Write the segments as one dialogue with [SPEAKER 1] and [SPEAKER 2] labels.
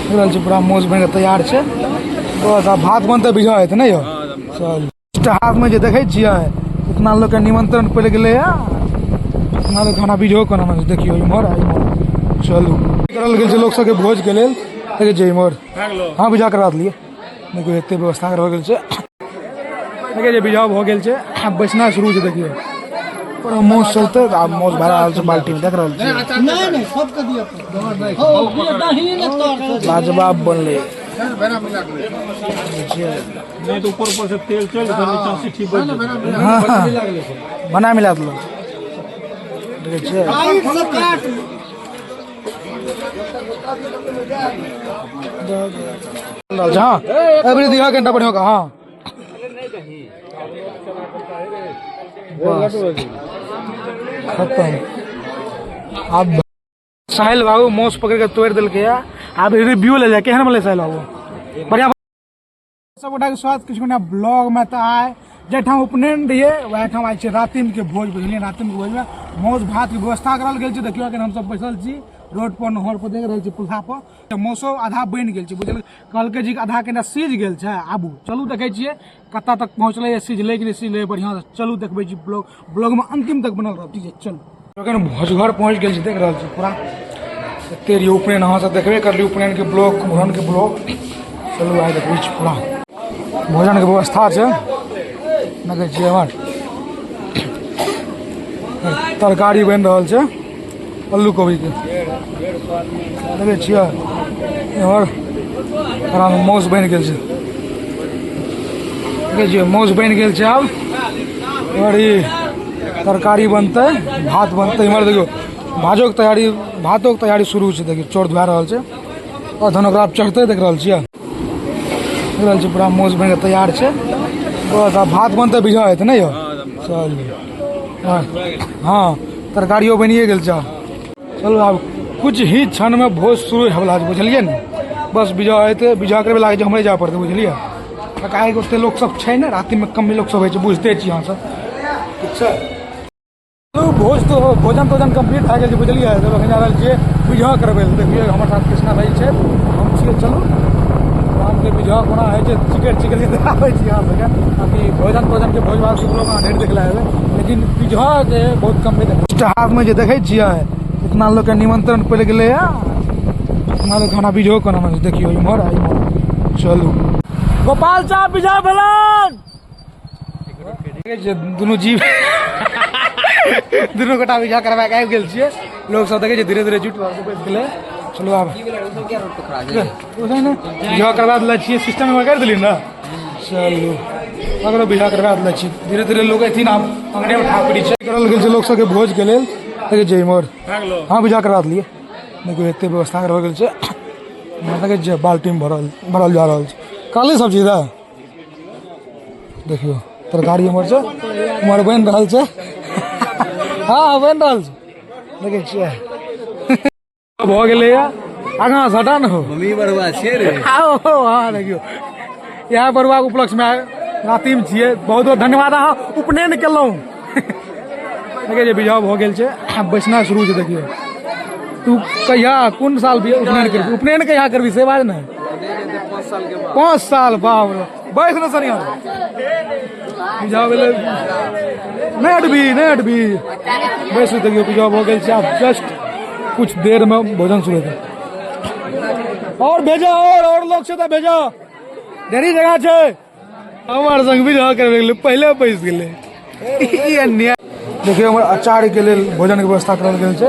[SPEAKER 1] देख रहल छी पूरा मौस बनि कऽ तैयार छै। बस आब भात बनतै, बीझा हेतै ने यौ। चल हाथमे जे देखै छियै इतना लोकके निमंत्रण पड़ि गेलैए, इतना लोक खाना बीझो कोना बनतै। देखियौ इम्हर आ इम्हर। चलू करल गेल छै लोक सबके भोजके लेल। देखै छियै इम्हर। हँ, बीझा करवा देलियै। देखियौ एते व्यवस्था करल गेल छै। देखै छियै बीझा भऽ गेल छै, आब बैसना शुरू छै। देखियौ पर मौस चलतै, आब मौस भरा रहल छै बाल्टीमे। देख रहल छियै लाजवाब बनलै।
[SPEAKER 2] नहीं तो ऊपर ऊपर से तेल चल जेतै, नीचा सीठी बचि जेतै।
[SPEAKER 1] हँ, बना मिला देलहुँ। देखै छियै हँ, एवरी दिहा घंटा बढ़िया का। हाँ, बस खत्म। आब साहिल बाबू मौस पकड़ के तोड़ि देलकै। आब रिव्यू ले जाए, केहन भेलै साहिल बाबू? बढ़िया। सब गोटा के स्वागत किछु गोटा ब्लॉग में। तऽ आइ जाहिठाम उपनयन रहियै वएह ठाम आइ छै रातिम के भोज, बुझलियै? रातिम के भोज में मौस भात के व्यवस्था करल गेल छै। देखियौ, अखन हमसब बैसल छी रोड पर, नहर पर, देख रहल छी पुलहा पर। तऽ मौसो आधा बनि गेल छै, बुझलियै? कहलकै जी आधा कनिटा सीझ गेल छै। आबू चलू, देखै छियै कतऽ तक पहुँचलै, सिझलै कि नहि सिझलै बढ़िआँ से। चलू देखबै छी, ब्लॉग में अंतिम तक बनल रहब। ठीक छै, चलू। अखन भोज घर पहुँच गेल छी। देख रहल छी पूरा एते रहियै उपनयन, अहाँ सब देखबे करलियै उपनयन के ब्लॉग, मुड़न के ब्लॉग। चलू आइ देखबै छी पूरा भोजन के व्यवस्था छै। देखै छियै हमर तरकारी बनि रहल छै आलू कोबी के। देखै छियै एम्हर एकरामे मौस बनि गेल छै। देखै छियै मौस बनि गेल छै। आब एम्हर ई तरकारी बनतै, भात बनतै। इम्हर देखियौ भाजोके तैयारी, भातोके तैयारी शुरू छै। देखियौ चाउर धुआ रहल छै और धन ओकरा चढ़तै। देख रहल छियै, देख रहल छियै पूरा मौस बनि कऽ तैयार छै। बस आब भात बनतै, बीझा हेतै ने यौ। चल हँ, तरकारियो बनिए गेल छै। चलू आब कुछ ही क्षणमे भोज शुरू होयवला छै, बुझलियै ने? बस बीझा हेतै, बीझा करबै लागै छै हमरे जाय पड़तै, बुझलियै? काहेकि ओते लोक सब छै ने, रातिमे कमे लोक सब होइ छै, बुझते छी अहाँ सब। ठीक छै, भोज तो भोजन तोजन कम्प्लीट भए गेल छै, बुझलियै? तब एखन जा रहल छियै बीझा करबै लए। देखियौ, हमर साथ कृष्णा भाई छै, हम छियै। चलू गामके बीझा कोना होइ छै, चिकट चिकट के देखाबै छी अहाँ सबके। बाकी भोजन तोजनके भोज भात लोग अहाँ ढेर देखले हेबै, लेकिन बीझाके बहुत कम देखबै। हाथमे जे देखै छियै इतना लोकके निमंत्रण पड़ि गेलैए, इतना लोक खाना बीझो कोना बनतै। देखियौ इम्हर आ इम्हर। चलू गोपाल साहब, बीझा भेलन। दुनू जीव दुनू गोटा बीझा करवा के आबि गेल छियै। लोक सब देखै छै धीरे धीरे जुटि रहल छै, बैस गेलै। चलू आब बीझा करवा देले छियै, सिस्टम में करि देली ने। चलू अगर बीझा करवा देले छी, धीरे धीरे लोग अथिन। आब अंगने में ठाकुरी छै करल गेल छै लोक सबके भोज के लेल। देखै छियै इम्हर। हँ, बीझा करवा देलियै। देखियौ एते व्यवस्था करल गेल छै। देखै छियै बाल्टी में भरल भरल जा रहल छै काली सब्जी दे। देखियौ तरकारी उम्हर छै, उम्हर बनि रहल छै। हँ, बनि रहल छै। देखै छियै भऽ गेलैए। आगाँ से हटा ने हो।
[SPEAKER 3] मम्मी बरुआ छियै रे।
[SPEAKER 1] आओ। हँ, देखियौ इएह बरुआके उपलक्ष्यमे रातिमे छियै। बहुत बहुत धन्यवाद, अहाँ उपनयन केलहुँ। देखै छियै बियाह भऽ गेल छै, आब बैसना शुरू छै। देखियौ, तू कहिया कोन साल उपनयन करबी? उपनयन कहिया करबी से बाज ने।
[SPEAKER 3] 5 साल के बाद।
[SPEAKER 1] 5 साल, बाप रे। बैस ने सनिया, बियाह भेलै। नहि हटबी, नहि हटबी, बैस। देखियौ बियाह भऽ गेल छै, आब जस्ट कुछ देर में भोजन शुरू हेतै। और भेजो, और लोग छै तऽ भेजो, ढेरी जगह छै। हमर संग बियाह करबै गेलै, पहिले बैस गेलै, ई अन्याय। देखियौ हमर अचार के लेल भोजन के व्यवस्था करल गेल छै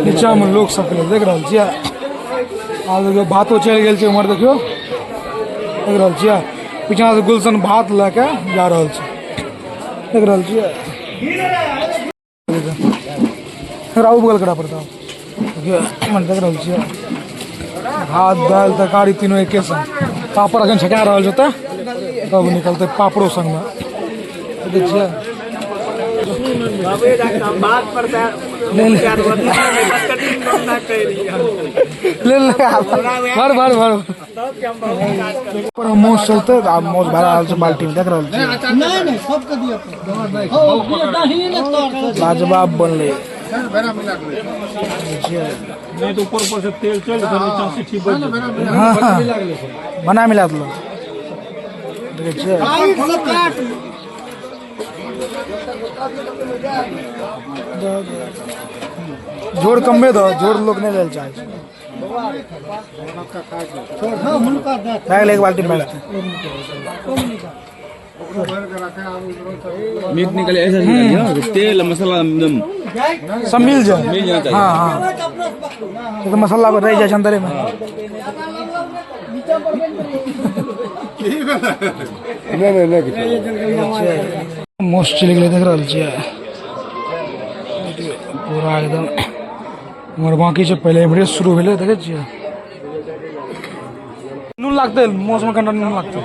[SPEAKER 1] नीचा में लोक सबके लेल। देख रहल छियै। आ देखियौ भातो चलि गेल छै उम्हर। देखियौ, देख रहल छियै पीछा से गुलशन भात लए के जा रहल छै। देख रहल छियै, एकरा उबगल करा पड़ता। देखियौ एमहर, देख रहल छियै भात दालि तरकारी तीनू एके संग। पापड़ अखन छका रहल छै तऽ तब निकलतै पापड़ो संगमे। देखै छियै। ले ले ले ले, भर भर भर पर मौस चलतै। आब मौस भरा रहल छै बाल्टी में। देख रहल छियै लाजवाब बनलै।
[SPEAKER 2] नहीं तो ऊपर ऊपर से तेल चलि जेतै, नीचा सीठी बचि जेतै।
[SPEAKER 1] हाँ बना मिला देलक। देखै छियै, झोर कम्मे दह, झोर लोक नहि लै लए चाहै छै। भए गेलै, एक बाल्टी भए जेतै।
[SPEAKER 3] मीट निकले ऐसा निकलिए, तेल मसाला एकदम
[SPEAKER 1] सब मिल जाए।
[SPEAKER 3] मिल जाना चाहिए।
[SPEAKER 1] हाँ हाँ, तो मसाला रहि जाइ छै अंदरे में। मोस चलि गेलै, देख रहल छियै पूरा एकदम। इम्हर बाँकी छै, पहिले इम्हरे शुरू भेलै। देखै छियै, नून लागतै मौसमे, कनिटा नून लागतै।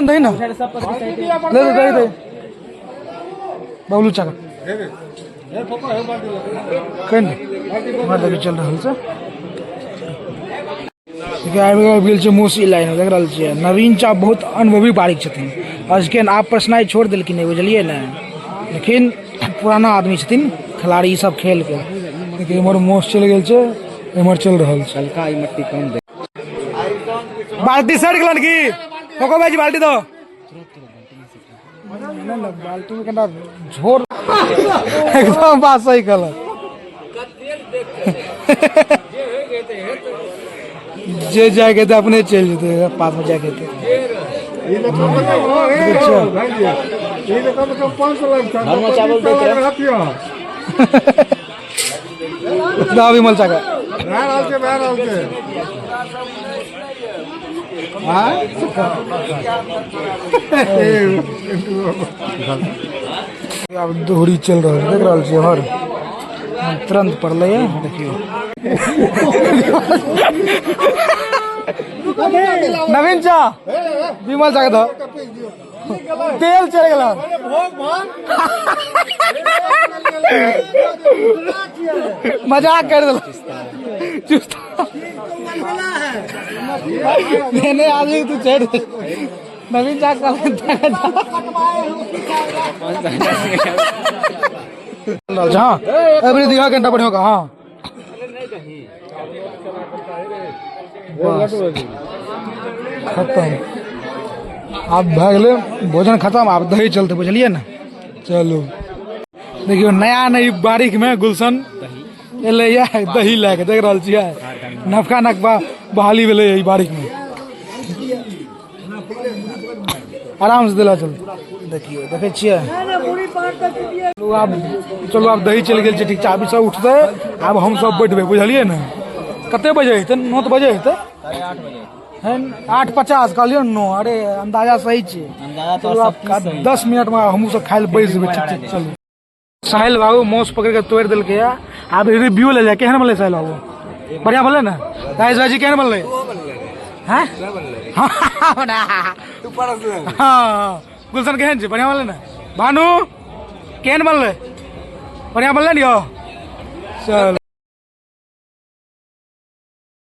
[SPEAKER 1] दही ने ले दे, दही दही बबलू चाका कनि इम्हर देखियौ चलि रहल छै। देखियौ, आबि गेल छै मौसी लाइन, देख रहल छियै। नवीन चा बहुत अनुभवी बारिक छथिन। आजके आब पर्सनाइ छोड़ि देलखिन, बुझलियै ने, लेकिन पुराना आदमी छथिन, खिलाड़ी ई सब खेलके। देखियौ, इम्हर मौस चलि गेल छै, इम्हर चलि रहल छै।
[SPEAKER 3] हल्का ई मट्टी कम दे।
[SPEAKER 1] बाल्टी सड़ गेलन की फोको भाईजी? बाल्टी दो ने, ने बाल्टी में कनिटा झोर। एकदम बात सही कहलक, जे जायके हेतै अपने चलि जेतै, पास में जायके हेतै।
[SPEAKER 3] चावल देख रहे।
[SPEAKER 1] दऽ विमल चाका।
[SPEAKER 4] भए रहल छै।
[SPEAKER 1] आब दोहरी चलि रहल छै, देख रहल छियै। हर तुरंत पड़लै है। देखियौ, नवीन चा, विमल चा के दऽ, तेल चलि गेल। मजाक कर देलक चुस्ता। नहीं नहीं, आदमी तू चढ़। नवीन चा कहलक हाँ, अबरी दिखा घंटा बढ़िया का। हाँ, बस खत्म। आब भए गेलै भोजन खत्म, आब दही चलतै, बुझलियै ने? चलू, देखियौ, नया नई बारीक में गुलशन एलै या दही लए के। देख रहल छियै, नवका नवका बहाली भेलै ई बारीक में। आराम से दिला चल। देखियौ, देखै छियै। चलू आब, चलू आब, दही चलि गेल छै। ठीक छै, आब ई सब उठतै, आब हम सब बैठबै, बुझलियै ने? कते बजे हेतै? 9 तऽ बजे हेतै। 8:50 कहलियै, 9। अरे, अंदाजा सही छै। चलू, आब 10 मिनट में हमहूँ सब खाइ लए बैस जेबै। ठीक छै, चलू। साहिल बाबू मौस पकड़ के तोड़ि देलकै। आब रिव्यू ले जाए, केहन बनलै? साहिल बाबू, बढ़िया बनलै ने? राजेश भाईजी, केहन बनलै? हैं, हाँ। गुलशन, केहन छै? बढ़िया बनलै ने? भानु, केहन बनलै? बढ़िया बनलै ने यौ? चल।